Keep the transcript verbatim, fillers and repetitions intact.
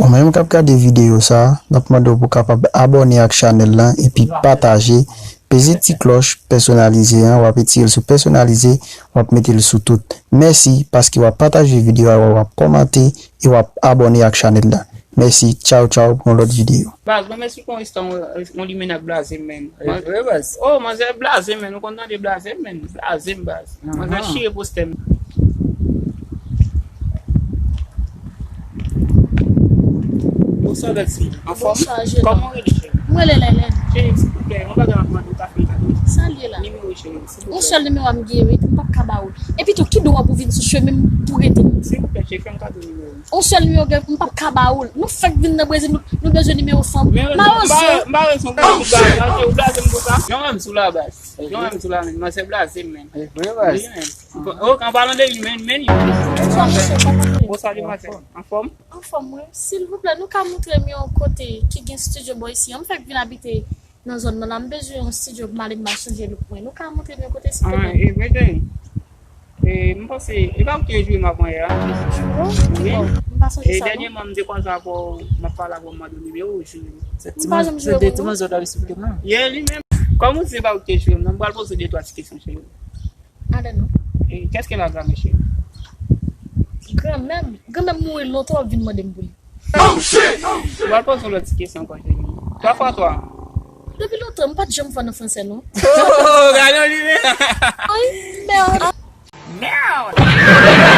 Ou menm k ap gade videyo sa, n ap mande w pou w kapab abòne ak chanèl lan epi pataje, peze ti klòch pèsonalize an, w ap etire l sou pèsonalize, w ap mete l sou tout. Mèsi paske w ap pataje videyo a, w ap kòmante e w ap abòne ak chanèl la. Mèsi, tchaw tchaw pou yon lòt videyo. Baz, mwen mèsi pou yon istwa, yon limen ap blaze m, men. E vre, baz. Oh, manzè blaze m, men. Ou konn tande blaze m, men. Blaze m, baz. Manzè chire postè m. Bonswa, bèl fi. Anfòm? Bonswa, jèn. Kòman w rele, cheri? Mwen rele Lèlè. Cheri, silvouplè, yon bagay m ap mande w ta fè m kado. Sa l ye la? Nimewo, cheri, silvouplè. Yon sèl nimewo a m gen, wi, m p ap ka ba ou l. Epi tou, ki dwa pou vin sou chemen m pou rete m? Silvouplè, cheri, fè m kado nimewo w. Yon sèl nimewo gen, m p ap ka ba ou l. Nou fèk vin nan Brezil, nou, nou bezwen nimewo fanm. Mawozo. M pa, m pa rezon pou ou blaze, ou blaze m konsa. Yon menm sou la, baz. Yon menm sou la, men. Manzè blaze m, men. E vre, baz. Wi, men. Ok, an palan de li, men, men li. Bonswa, mesye, kòman w ye? Bonswa, demwazèl. Anfòm? Anfòm, wi. Silvouplè, nou ka montre m yon kote ki gen studio bò isi an? M fèk vin abite nan zòn nan la, m bezwen yon studio pou m ale m al chanje look mwen. Nou ka montre m yon kote, silvouplè? Ah, e vre, cheri. E, m panse, e pa ou ki te jwe m avan yè a? Jwe? Wi. Bon, m pa sonje sa, non. E dènyèman, m te kwaze avè w, m ap pale avè w, m mande w nimewo w, cheri. M pa janm jwe w, non. Se ti manzè w t ap esplike m nan. Ye li menm. Kòm ou di se pa ou ki te jwe m, non, m pral poze w de twa ti kesyon, cheri. Ale non. E, qu'est-ce qu'elle a, grand-mère, cheri? Granmè m, granmè m mouri lontan, w ap vin mande m pou li. M pral poze w lòt ti kesyon ankò, cheri. Twa fwa twa. Depi lontan, m pa t janm fò nan fransè, non. Oh, gade yon limen. Ay, mèd. Mèd.